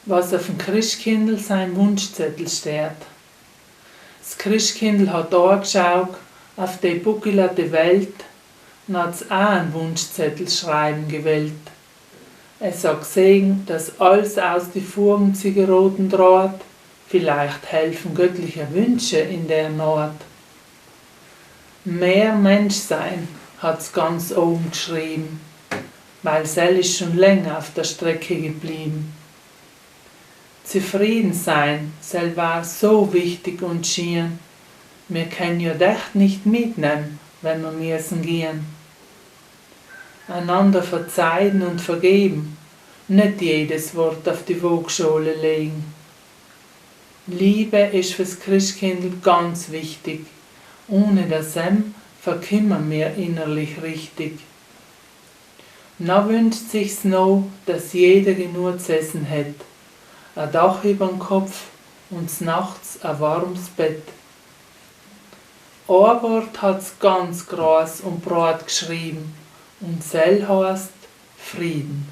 Was auf dem Christkindl sein Wunschzettel steht. S Christkindl hat angeschaut auf die buckelate Welt und hat's auch einen Wunschzettel schreiben gewählt. Es hat gesehen, dass alles aus die Fugen sie geroten draht, vielleicht helfen göttliche Wünsche in der Not. Mehr Mensch sein, hat's ganz oben geschrieben, weil sell ist schon länger auf der Strecke geblieben. Zufrieden sein, sell war so wichtig und schien, mir können ja echt nicht mitnehmen, wenn wir müssen gehen. Einander verzeihen und vergeben, nicht jedes Wort auf die Waagschale legen. Liebe ist fürs Christkindl ganz wichtig, ohne das em verkümmern wir innerlich richtig. Na wünscht sich's no, dass jeder genug zu essen hätt, a Dach übern Kopf und nachts a warms Bett. Ein Wort hat's ganz groß und breit geschrieben und sell heißt Frieden.